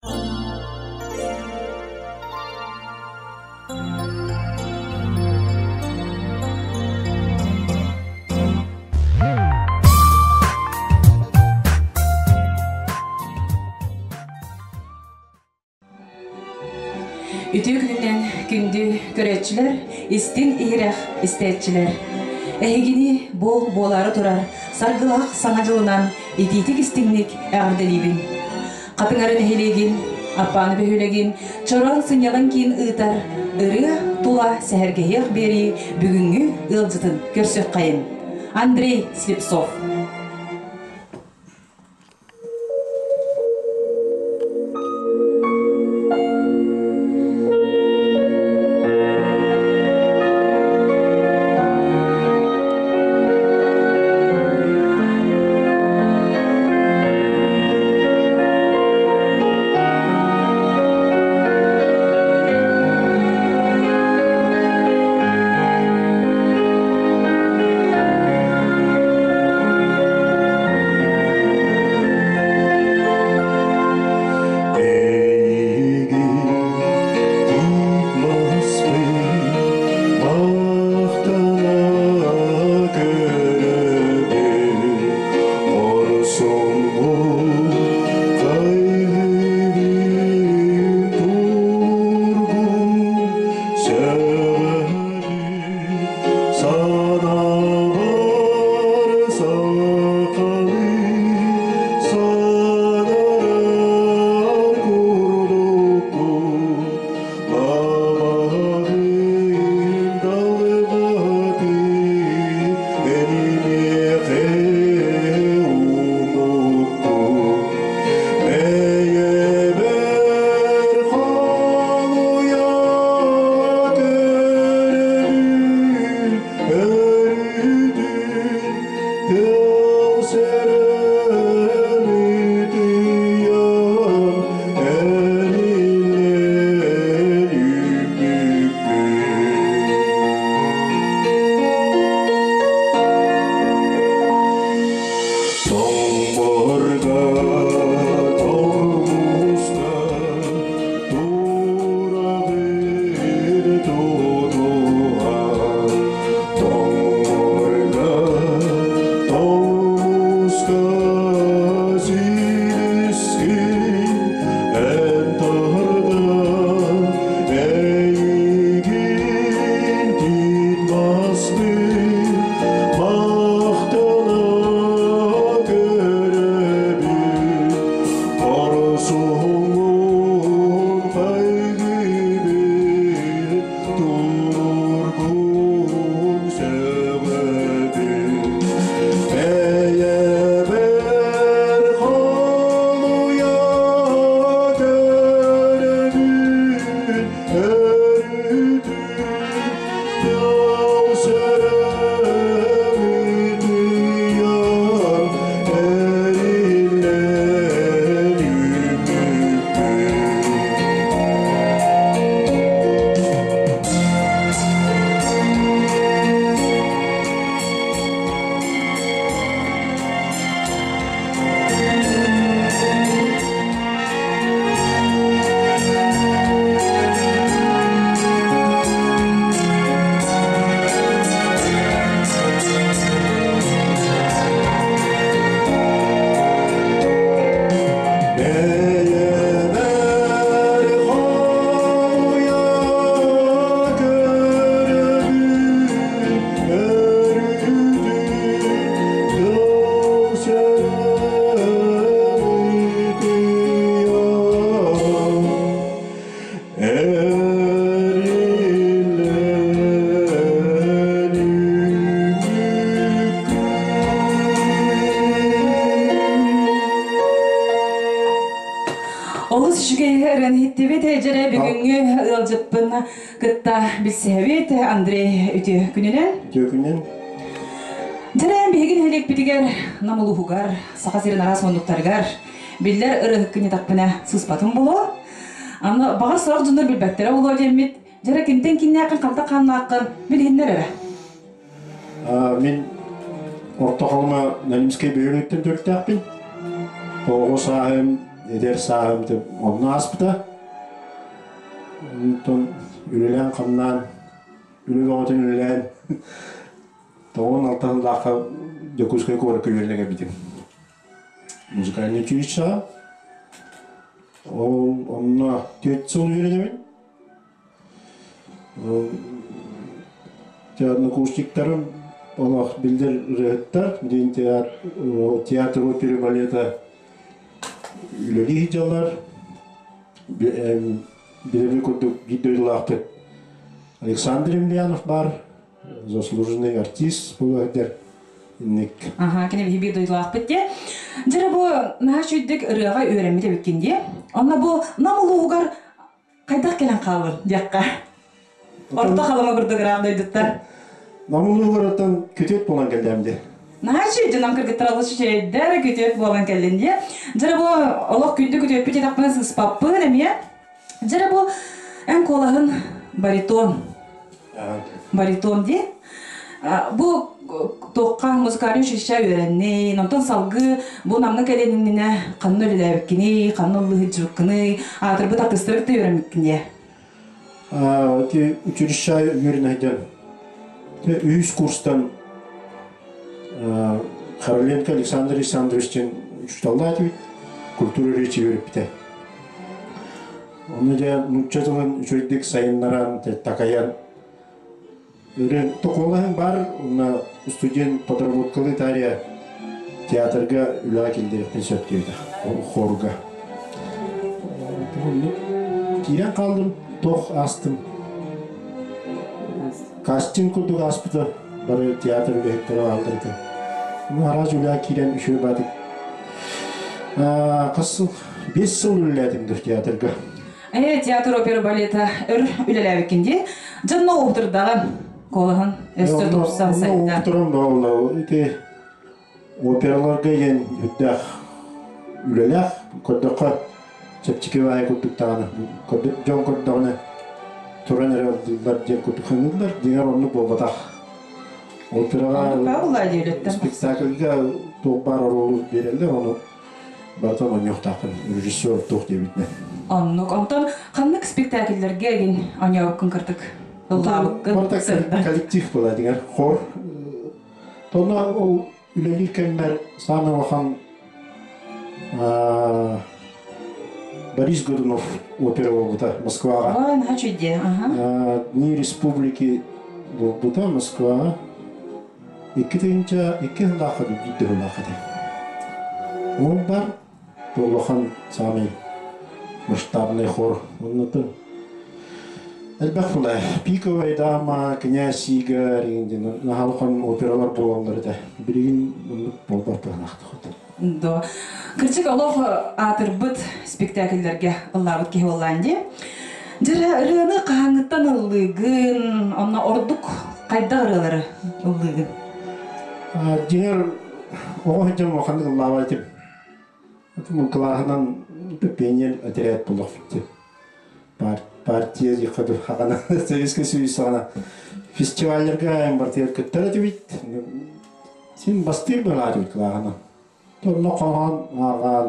Үтүө күнүнэн күндү көрөөччүлэр, истиҥ иһирэх истээччилэр! Эһигини бу буолаары турар саргылаах Саҥа дьылынан итиитик истиҥник эҕэрдэлиибин. Хатыҥары нэһилиэгин, Аппааны бөһүөлэгин Чороон сынньалаҥ киин ыытар ырыа тула сэһэргэһиэх биэрии бүгүҥҥү ыалдьытын көрсүөххэйин. Андрей Слепцов. Олус үчүгэй ырыаны иһиттибит. Дьэрэ бүгүҥҥү ыалдьыппын кытта билсиһэбит. Андрей үтүө күнүнэн. Үтүө күнүнэн. Дьэрэ биһиги нэһилиэкпитигэр Нам улууһугар, Саха сирин араас муннуктарыгар биллэр ырыаһыккын этахпына сыыспатым буолуо. Аны баҕар сорох дьоннор билбэттэрэ буолуо диэммит, дьэрэ кимтэн киннээххин, хантан хааннааххын билиһиннэр эрэ. Мин Орто Халыма Налимскай бөһүөлэктэн төрүттээхпин. Оҕо сааһым. Эдэр сааһым онно ааспыта. Онтон үлэлээн-хамнаан, үлэ бөҕөтүн үлэлээн, 96 сыллаахха Дьокуускай куоракка үөрэнэ кэлбитим. Музыкальный училищеҕа. Ол онно 4 сыл үөрэнэбин. Однокурсниктарым олох биллэр ырыаһыттар, диэн театр оперы балета үлэлии сылдьаллар. Билэбин курдук биир дойдулаахпыт Александр Емельянов баар, заслуженный артист буола сылдьар. Инник. Аха, кини биһи биир дойдулаахпыт дии. Дьэ бу наһаа үчүгдүк ырыаҕа үөрэммит эбиккин дии. Онно бу Нам улууһугар Хайдах кэлэн хааллын диэххэ. Орто халыма курдук ыраах дойдуттар. Намылыыларыттан күтүөт буолан кэллэм дии. Наһаа үчүгэй дьонон кыргыттар олус үчүгэйдэр күтүөт буолан кэллин дии. Дьэ бу олох күндү күтүөппүт диэтэхпинэ сыыспаппын эмиэ. Дьэ бу эн куолаһын баритон. Баритон дии. Бу туохха музыкальный училище үөрэннин, онтон салгыы бу Намҥа кэлиэн иннинэ ханна үлэлээбиккиний, ханна ыллыһыдьыбыккыный, аатырбыт артыыстары кытта үөрэммиккин дии. Ити училище үөрэнэйдэн үһүс курстан Хороленко Александр Александрович диэн учууталлаах этибит, культура речи үөрэппитэ. Ону дьэ нуучча тылын үчүгэйдик сайыннаран, такайан Токуолаһын бар, уонна студент подработкалыы таарыйа театрга үлэҕэ киллэриэхпин сөп диэбитэ, хорга. Киирэн хааллым, туох аастым. Кастинг курдук ааспыта, бары театр үлэһиттэрэ бааллар этэ. Ну, араас үлэҕэ киирэн үчүгэй баатык. Хас сыл? 5 сыл үлэлээтим театрга. Театр опера балета өр үлэлээбиккин дии. Дьонно уһутурдаҕын куолаһын өссө тупсан сайда. Уһутуран буолла. Ити операларга диэн үрдээх үлэлээх көрдөххө чэпчэки баайы курдук даҕаны дьон көрдөҕүнэ туран эрэ ылдыыллар диэн курдук саныыллар. Дьиҥэр оннук буолбатах. Операҕа спектакльга туох баар оруолу биэрэллэр, ону барытын оонньуохтаахпын режиссер туох диэбитинэн. Оннук. Онтон ханнык спектакльлэргэ игин оонньообуккун кырдык ыллаабыккын? Коллектив была дигэр хор. Тонна ол үлэлиир кэммэр саамай улахан Борис Годунов опера буолбута Москваҕа. Ой, наһаа үчүгэй. Дни республики буолбута Москваҕа. 2002 сыллаахха биирдэ сыллаах этэ. Ол бар улахан саамай масштабный хор. Оннотон элбэх була. Пиковая дама, князь Игорь диэн наһаа улахан опералар буолаллар этэ. Билигин оннук буолбат быһыылаах. Да. Кырдьык олох аатырбыт спектакльлэргэ ыллаабыт киһи буоллаан дии. Дьэ, ырыаны хаһааҥҥыттан ыллыыгын, онно ордук хайдах ырыалары ыллыыгын? Дьиҥэр, оҕо сылдьан улаханнык ыллаабат этим. Кылааһынан пионер отряд буолуохпут. Партия диэххэ хаҕана Советский Союз саҕана фестивалларга бартыгар кыттар этибит. Син бастыыр быһаатыбыт кылааһынан. Онно хоһоон ааҕаан,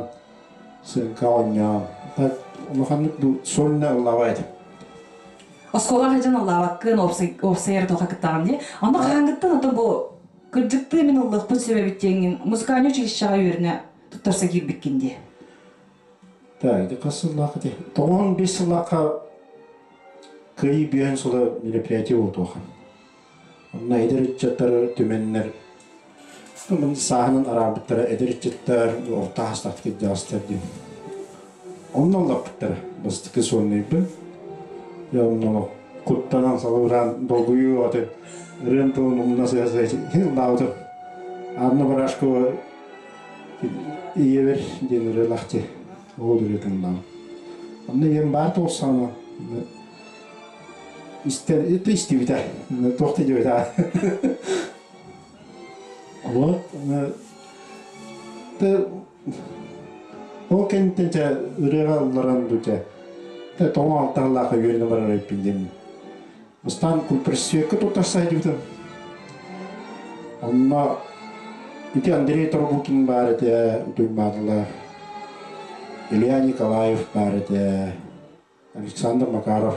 сыыҥка оонньоон. Так улаханнык сольно ыллаабат этим. Оскуолаҕа сылдьан ыллаабаккын, уопсайар туохха кыттаҕын дии. Онно хаһааҥҥыттан ото бу кырдьыктыы мин ыллыахпын сөп эбит диэҥҥин музыкальнай училищеҕа үөрэнэ туттарса киирбиккин дии. Так, ити хас сыллаах ити? 95 сыллаахха Кыайыы биэһин сыла мероприятие буолуоха. Онно эдэр ыччаттар түмэннэр сааһынан араарбыттара эдэр ыччаттар орто аастаах кырдьаҕастар диэн. Онно ыллаппыттара бастакы суоннайбын. Дьэ онно куттанан салыбыраан долгуйуу аты ырыам тылын умна сыһа-сыһа ыллаабытым. Анна Барашкова ийэбэр диэн ырыалаах дии. Ол ырыатын ыллаабыт. Онно ийэм баар туолсаҕына истэр это истибитэ туох да диэбитэ вот ол кэнниттэн чэ ырыаҕа ылларан бу чэ тоҕо алтаһылаахха үөрэнэ барар эбиппин диэн бастаан кульпросвекка туттарса сылдьыбытым онно ити Андрей Торбукин баар этэ утуймаатылар. Илья Николаев баар этэ, Александр Макаров.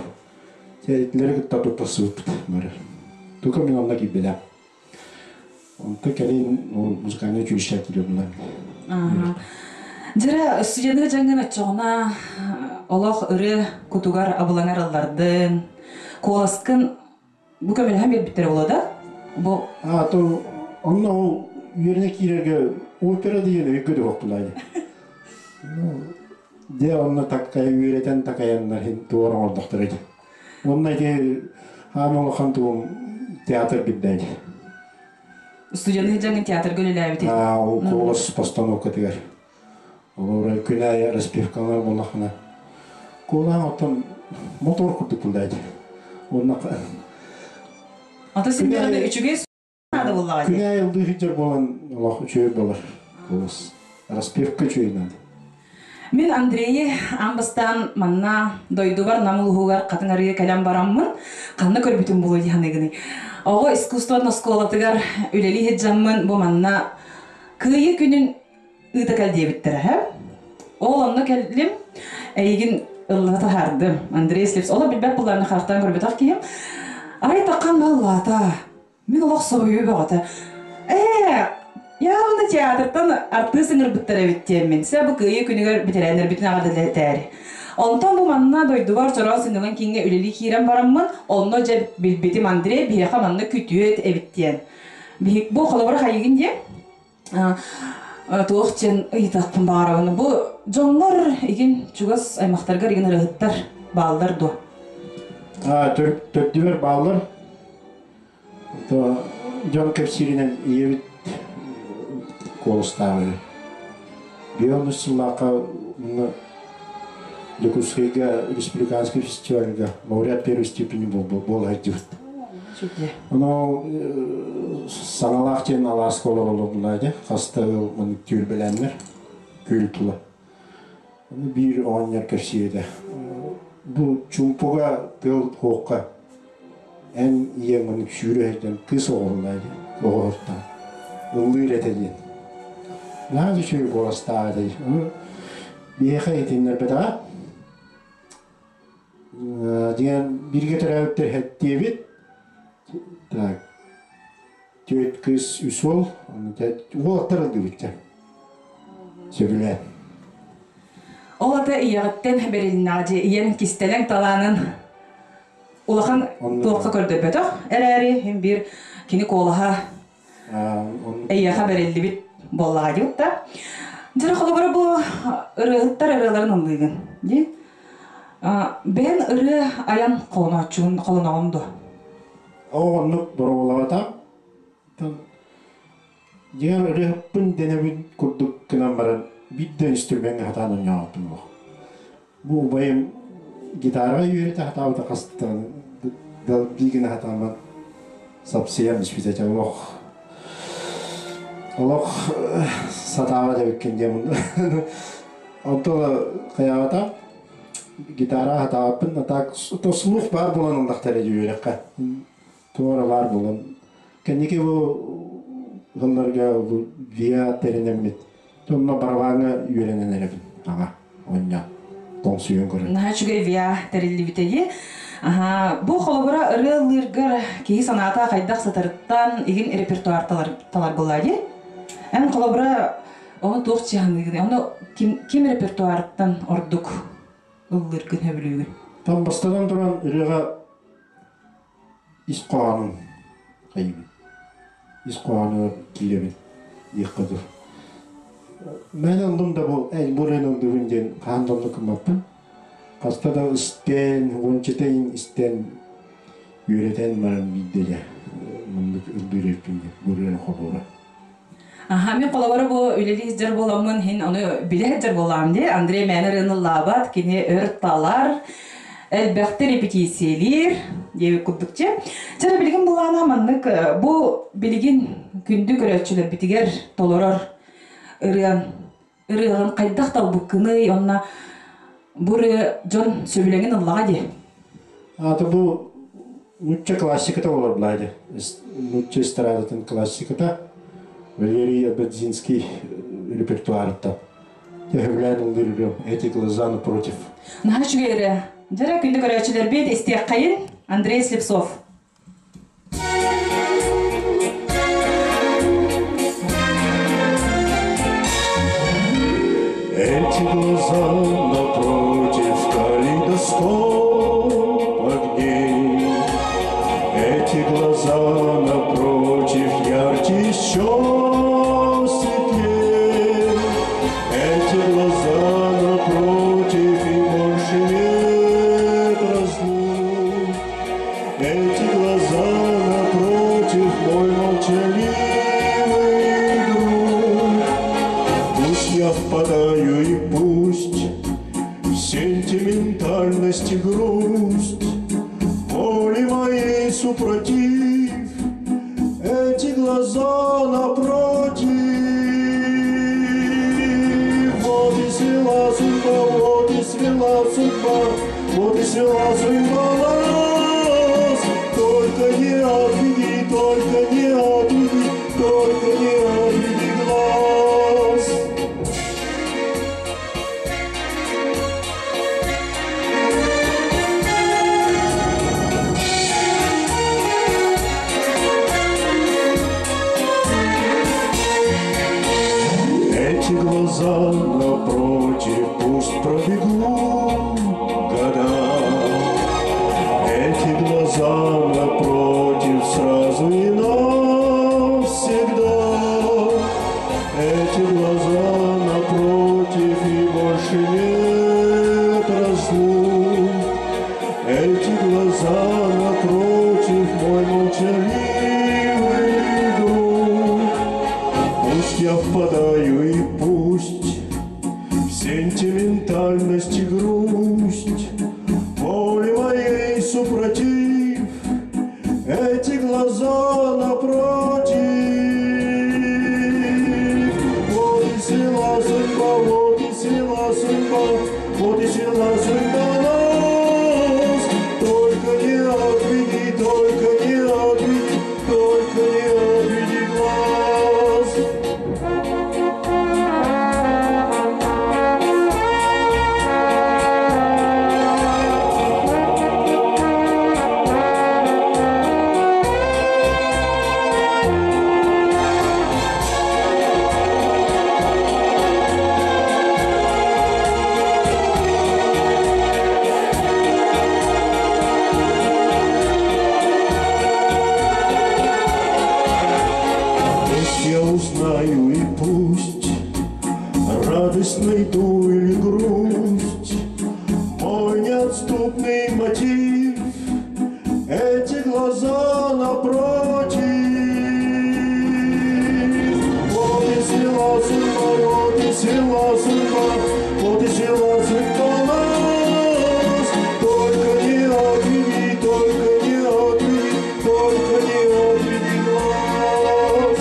Итилэри кытта туттарсыбыппыт бары. Тука мин онно киирбэтэх. Онто кэлин музыкальнай училище киирэ Дьэрэ студенты дьаҥын оччоҕуна олох ырыа кутугар абылаҥар ыллардын, куоласкын бу көмөлөһөн биэрбиттэрэ буолуо да? Бу А то онно ол үөрэнэ киирэргэ опера диэн өйгө да буоллаа. Ну, дьэ онно таккайа үөрэтэн такайаннар иһин туор оҥордохторо ити. Онно ити хаама улахан тугум театр билбэт. Студенты дьаҥын театрга үлэлээбитин. А, ол куолас постановкатыгар. Олор күн аайы распевкалар буоллахына куолаан оттон мотор курдук булдаайт. Онно Ата син үчүгэй наада буоллаҕа Күн аайы ылдыы сылдьар буолан олох үчүгэй буолар. Куолас. Распевка үчүгэй наада. Мин Андрейи аан бастаан манна дойдубар Нам улууһугар Хатыҥ Арыыга кэлэн бараммын ханна көрбүтүм буолуо дии саныыгыный. Оҕо искусствотын оскуолатыгар үлэлии сылдьаммын бу манна Кыайыы күнүн ыыта кэл диэбиттэрэ һэ. Ол онно кэллим, эйигин ылла таһаардым. Андрей Слепс, олох билбэт булларны харахтаан көрбөтөх киһим. Арай таххан баллаата. Мин олох соһуйуу бөҕөтө. Ээ, явно театртан артыыс ыҥырбыттар эбит диэммин. Сэ бу кыайыы күнүгэр бэтэрээннэрбитин эҕэрдэлэтээри. Онтон бу манна дойдубар Чороон сынньалаҥ кииҥҥэ үлэлии киирэн бараммын, онно дьэ билбитим Андрей биһиэхэ манна күтүөт эбит диэн. Биһик бу холобура хайыгын диэн туох диэн ыйытахпын баҕарабын. Бу дьоҥҥор игин чугас аймахтаргар игин ырыһыттар бааллар дуо? Төрдүбэр бааллар. Дьон кэпсииринэн ийэбит куоластааҕы. Биир сыллаахха Дьокуускайга республиканский фестивальга лауреат первой степени буола сылдьыбыт. Ону саҥалаах диэн алааска олороллор дии, хаста ыал маннык түөлбэлээннэр күөл тула. Ону биир оҕонньор кэпсиир этэ. Бу чуумпуга тыал хуохха эн ийэҥ маннык сүүрэ сылдьан кыыс оҕоллаа диэн оҕоһуттан ыллыыр этэ диэн. Наһаа да үчүгэй куоластаах этэ. Ону биһиэхэ иһитиннэрбэтэҕэ. Диэн бииргэ төрөөбүттэр хэттиэбит. Так. Түөрт кыыс, үс уол. Уолаттар ылдыбыттар. Сөбүлээн. Ол ата ийэҕиттэн бэрилиннэҕэ дьэ ийэҥ кистэлэҥ талаанын улахан туохха көрдөрбөтөх эрээри иһин биир кини куолаһа эйиэхэ бэриллибит буоллаҕа дии да. Дьэ холобура бу ырыаһыттар ырыаларын ыллыыгын дии. Бэйэн ырыа айан холонооччугун холоноҕун дуо? Ол оннук боруобалаабатам. Дьиҥэр ырыаһыппын дэнэбин курдук гынан баран биир да инструмеҥҥа сатаан оонньообоппун олох. Бу убайым гитараҕа үөрэтэ сатаабыта хастан долбии гына сатааммын сапсыйан испитэ этэ олох олох сатаабат эбиккин диэн онтон хайаабата гитара сатаабаппын а так то слух баар буолан ыллахтара дии үөрэххэ туора баар буолан кэнники бу сылларга бу виа тэринэммит онно барабааҥҥа үөрэнэн эрэбин аҕа онньо тоҥсуйан көрөн Наһаа үчүгэй виа тэриллибитэ дии. Аха, бу холобура ырыа ыллыыргар киһи санаата хайдах сытарыттан игин репертуар талар, талар буоллаа дии. Эн холобура ону туох чыһаныыгын, ону ким, ким репертуарыттан ордук ыллыыргын сөбүлүүгүн? Там бастатан туран ырыаҕа ис хоһоонун хайыбын ис хоһоонугар киирэбин диэххэ дуу мээнэ ыллым да бу эй бу ырыаны ыллыбын диэн хаһан да оннук гыммаппын хаста да истэн уончатайын истэн үөрэтэн баран биирдэ дьэ маннык ыллыыр эбиппин диэн бу ырыаны холуура Аха, мин холобура бу үлэлии сылдьар буоламмын иһин ону билэ сылдьар буолаам дии. Андрей мээнэ ырыаны ыллаабат, кини өр талар, элбэхтэ репетициялиир диэбит курдук дьэ. Чэ, билигин былаана маннык бу билигин күндү көрөөччүлэрбитигэр толорор ырыан ырыаҕын хайдах талбыккыный онно бу ырыа дьон сөбүлэҥин ыллаҕа дии. Аата бу нуучча классиката буолар былаайда. Нуучча эстрадатын классиката Валерий Ободзинский репертуарыттан. Төһөбүлээн ыллыыр Эти глаза напротив. Наһаа үчүгэй эрэ. Дьэрэ күндү көрөөччүлэрбит истиэххэйин Андрей Слепцов. Эти глаза напротив калейдоскоп огней. Эти глаза напротив ярче еще светлее. Эти глаза напротив и больше нет разлук. Эти глаза напротив мой молчаливый друг. Пусть я впадаю и пусть в сентиментальность и грусть воли моей супротив эти глаза напротив. Вот и свела судьба, вот и свела судьба, вот и свела судьба нас. Только не отведи, только не отведи, только не отведи глаз. Эти глаза напротив, пусть пробегут года. Эти глаза напротив сразу и навсегда. Эти глаза напротив и больше нет разлук. Эти глаза напротив, мой молчаливый друг. Пусть я впадаю и пусть в сентиментальность и грусть воли моей супротив эти глаза напротив. Вот и свела судьба, вот и свела судьба, вот и свела судьба нас. Только не отведи, только не отведи, только не отведи глаз. Пусть я узнаю и пусть радость найду или грусть, мой неотступный мотив эти глаза напротив. Вот и свела судьба, вот и свела судьба, вот и свела судьба нас. Только не отведи, только не отведи, только не отведи глаз.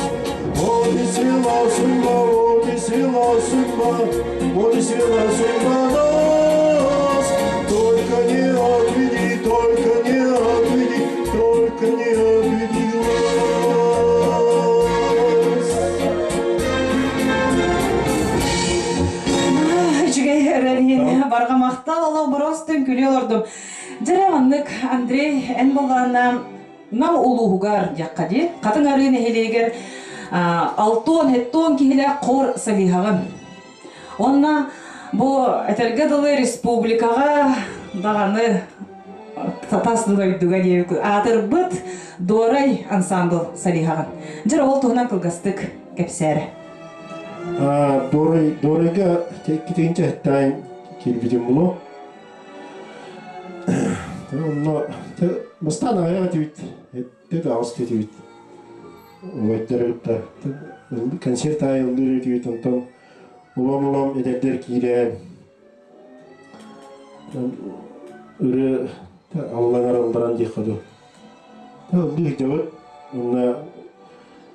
Вот и свела судьба, вот и свела судьба, вот и свела судьба нас. Только не отведи, только не отведи, только не отведи глаз. Үчүгэй эрэлиин барҕа махтал олох боростун күлүү олордум. Дьэрэ маннык Андрей эн боллаана Нам улууһугар диэххэ дии Хатыҥ Арыы нэһилиэгэр алтуон хеттуон киһилээх хор сабиһаҕын. Онно бу этэргэ дылы республикаҕа даҕаны тас дойдуга диэбит аатырбыт Дуорай ансамбл салиһаҕын. Дьэр ол туһунан кылгастык кэпсээрэ. Дуорай Дуорайга китигинчэ хэттаайн киирбитим булу. Онно бастаан аҕыйах этибит, эттэ да аҕыс этибит. Убайдар кытта концерт аайы ыллыыр этибит, онтон улам-улам эдэрдэр киирэн ырыа алланар алларан диэххэ дуу. Ыллыы сылдьабыт. Уонна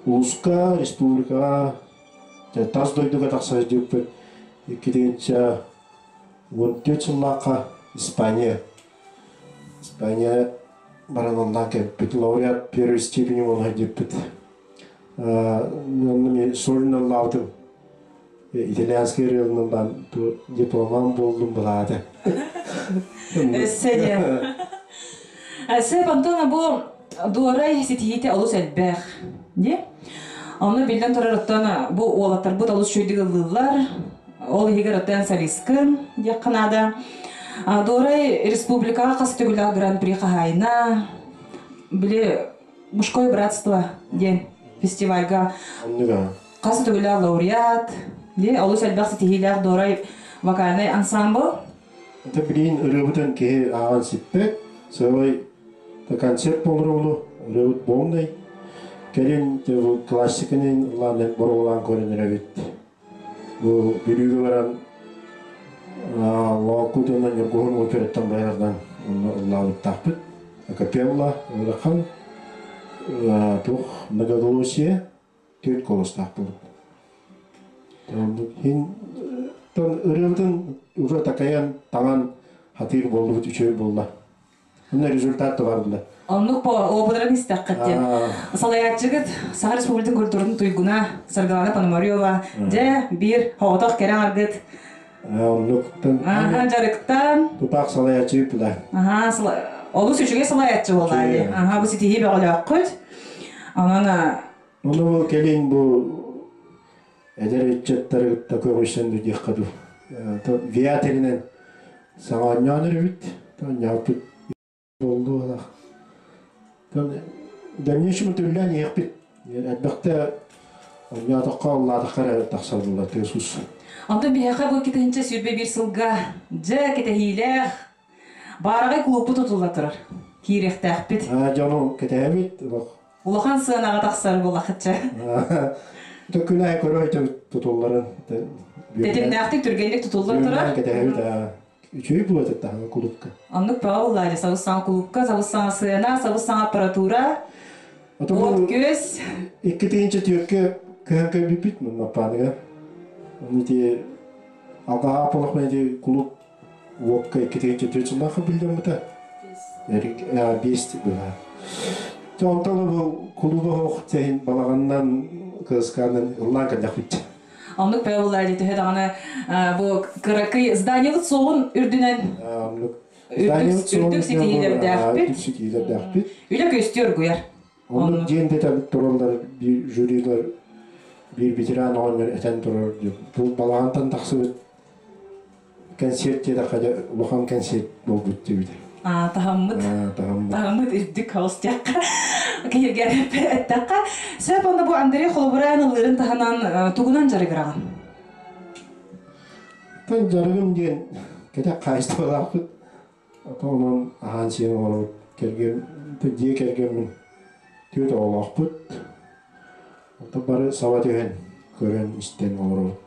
улууска, республикаҕа, тас дойдуга тахса сылдьыбыппыт. Иккитинчэ 14 сыллаахха Испания. Испания баран оннан кэлбит. Лауреат первой степени буолан диэппит. Онно мен сольно ыллаабытым. Итальянский ырыалынан дипломан болдум булааты. Өссө диэн. Сөп, онтон бу Дуорай ситиһиитэ олус элбэх. Дии? Онно биллэн турар оттон бу уолаттарбыт олус үчүгэйдик ыллыыллар. Ол иһигэр оттон солисткын диэххэ наада. Дуорай республикаҕа хас төгүллээх гран-при хаһаайына. Били Мужское братство диэн фестивальга хас төгүллээх лауреат, дии олус элбэх ситиһиилээх Дуорай вокальнай ансамбл. Это билигин ырыабытын киһи ааҕан сиппэт, сыалай концерт болоруулу, ырыабыт полный. Кэлин бу классиканы ыллаан боруолаан көрөн эрэбит. Бу Бүлүүгэ баран Лоокуутунан Ньургуһун операттан байардан ыллаабыттаахпыт. Акапелла ыарахан туох многоголосие түөрт колостаах буолбут. Хин ырыабытын уже такайан таҥан хатыыр буоллубут үчүгэй буолла. Онно результат да бар була. Оннук опытыран истэххит диэн. Салайааччыгыт Саха Республикатын культуратын туйгуна Саргылана Пономарева дьэ биир хоҕотох кэрэ аҥаргыт Оннуктан Аха, дьарыктан. Тутаах салайааччы була. Аха, олус үчүгэй салайааччы буолла дии. Аха, бу ситиһии бөҕөлөөххүт. Онон Ону бу кэлин бу эдэр ыччаттары кытта көҕүйсэн диэххэ дуу. Виатеринэн саҥа оонньоон эрэбит. Оонньооппут буолду. Дальнейшем түллээн иһиэхпит. Элбэхтэ оонньоотоххо, аллаатахха эрэ тахсар буолла тыас-уус. Онтон биһиэхэ бу 2021 сылга дьэ кэтэһиилээх баараҕай клубпут тутулла турар. Киириэхтээхпит. Дьону кэтэһэбит. Улахан сыанаҕа тахсар буоллахычча. Күн аайы көрө тутулларын. Тэтимнээхтик түргэнник тутуллар турар. Кэтэһэбит. Үчүгэй буолуо этэ кулуупка. Оннук бааллар сабыс саҥа кулуупка, сабыс саҥа сыана, сабыс саҥа аппаратура. От күөс. 2 тыһыынча түөрткэ көһөн кэлбиппит Маппааныга. Оны ити алгаһа полох ити кулууп уокка 2004 сыллаахха биллэммитэ. Биэс быһа. Онтон бу кулууба хоох тэһин балаҕаннан кыскаанан ыллаан кэллэхпит. Оннук бэйэ дии төһө даҕаны бу кыракый зданиебыт суоҕун үрдүнэн үрдүк ситиһиилэрдээхпит. Ситиһиилэрдээхпит. Үлэ көстүү оргуйар. Оннук диэн да тураллар биир жюрилар биир ветеран оҕонньор этэн турар бу балаҕантан тахсыбыт концерт диэтэххэ улахан концерт буолбут диэбит. Таһаммыт. Таһаммыт үрдүк хаус диэххэ. Киһиргэр эттэххэ. Сөп онно бу Андрей холобураан ыллыырын таһынан тугунан дьарыгыраҕын? Тан дьарыгым диэн кэтэх хаһаайыстыбалаахпыт. Онон аһаан сиэн олоробут. Кэргэн, дьиэ кэргэммин түөрт оҕолоохпут. Онтон бары саба түһэн, көрөн, истэн олоробут.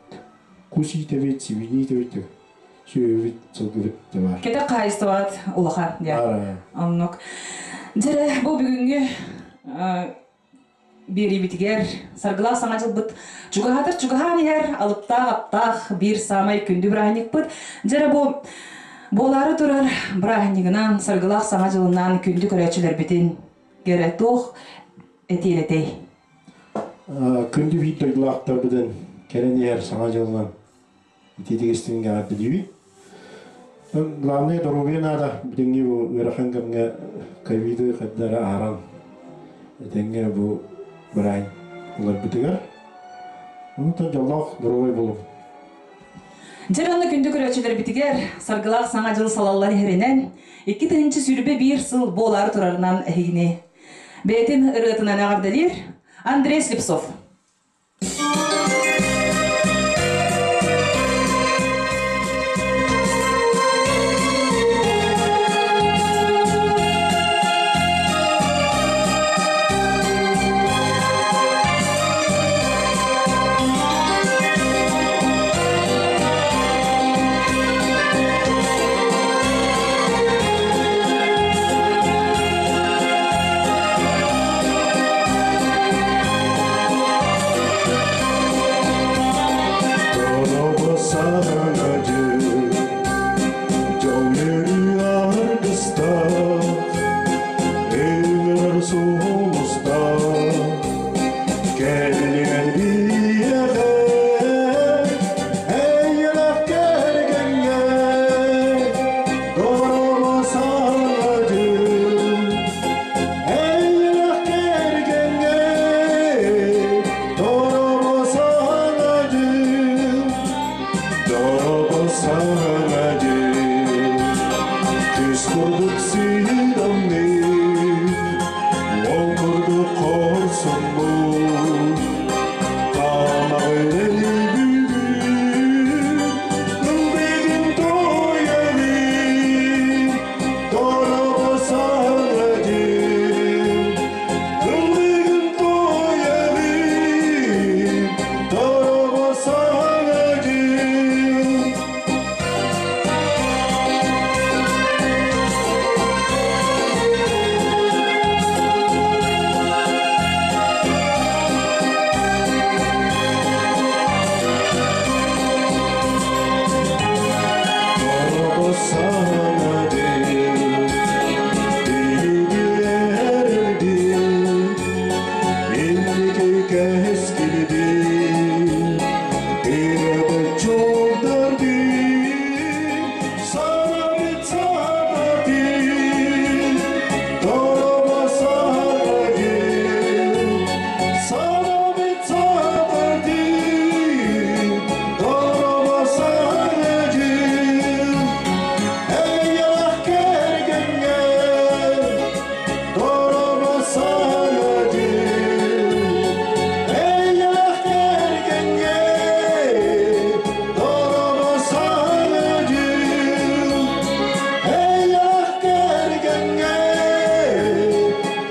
Кус иитэбит, сибиньи иитэбит, сүөһүбүт, сылгыбыт да бар. Кэтэх хаһаайыстыбаҕыт улахан диэн. Оннук. Дьэрэ, бу бүгүҥҥү биэриибитигэр саргылаах саҥа дьылбыт чугаһаатар чугаһаан иһэр алыптаах аптаах биир саамай күндү бырааһынньыкпыт. Дьэрэ бу буолаары турар бырааһынньыгынан саргылаах саҥа дьылынан күндү көрөөччүлэрбитин кэрэ туох этиэлэтэй? Күндү биир дойдулаахтарбытын кэлэн иһэр саҥа дьылынан итиитик истиҥ эҕэрдэлиибит. Главное доруобуйа наада. Билиҥҥи бу ыарахан кэмҥэ ковиды хайдара ааран этэҥҥэ бу быраан ыларбытыгар. Онтон дьоллоох доруобай болуҥ. Дьэр онно күндү көрөөччүлэрбитигэр саргылаах саҥа дьыл салаллан иһэринэн 2021 сыл буолаары турарынан эһигини бэйэтин ырыатынан эҕэрдэлиир Андрей Слепцов. Түс курдук сыыдамныы, ол курдук хорсуннуу, Таамаҕы бүгүн, ылбыгын туойабын, Дорого саҥадын, ылбыгын туойабын, Дорого саҥадын. Дорого саҥадын, биһиги Инники кэскилбит, ырыабыт дьолдорбут, санаабыт саҥардыы, дорого саҥардыы, санаабыт саҥардыы, дорого саҥардыы, эйэлээх кэргэҥҥэ Дорого саҥардыы, эйэлээх кэргэҥҥэ дорого саҥардыы, эйэлээх кэргэҥҥэ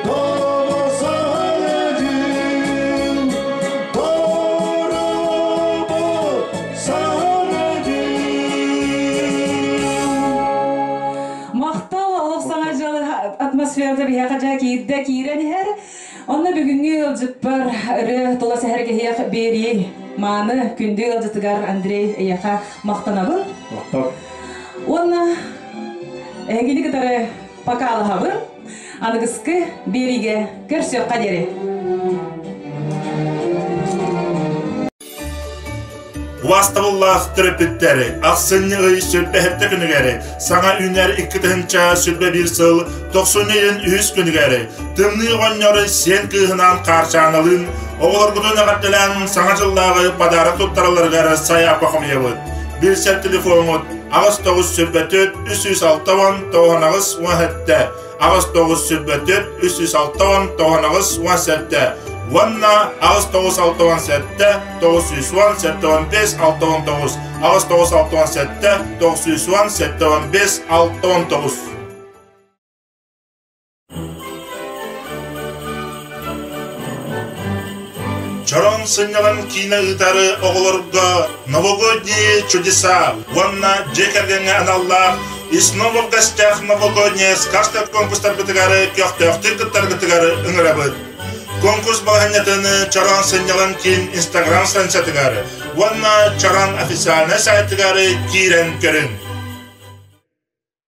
дорого саҥардыы, дорого саҥардыы. Махтал олох саҥа дьыл атмосферата биһиэхэ дьэ киирдэ киирэн иһэр. Онно бүгүҥҥү ыалдьыппар ырыа тула сэһэргэһиэх биэрии мааны күндү ыалдьытыгар Андрей эйиэхэ махтанабын. Махтал. Уонна эһигини кытары покалаһабын. Аныгыскы биэриигэ көрсүөххэ диэри. Убаастабыллаах төрөппүттэри, ахсынньы ый сүрбэһэттэ күнүгэр, саҥа үүнэр 2021 сыл тохсунньу ыйын үһүс күнүгэр, Тымныы оҕонньор сиэн кыыһынаан Хаарчааналыын оҕолоргутун эҕэрдэлээн Саҥа дьыллааҕы подарок туттаралларыгар сайаапка хомуйабыт. Билсэр телефоҥҥут 8 9 сүүрбэ 360 98 17 8 9 сүүрбэ 360 98 17 уонна 8 9 67 910 75 69 8 9 67 910 75 69. Чороон сынньалаҥ киинэ ыытары оҕолорго «Новогодние чудеса» уонна дьиэ кэргэҥҥэ аналлаах «И снова в гостях новогодняя сказка» конкурстарбытыгар көхтөөхтүк кыттаргытыгар ыҥырабыт. Конкурс балаһынньатын Чороон сынньалаҥ киин Инстаграм страницатыгар уонна Чороон официальнай сайтыгар киирэн көрүҥ.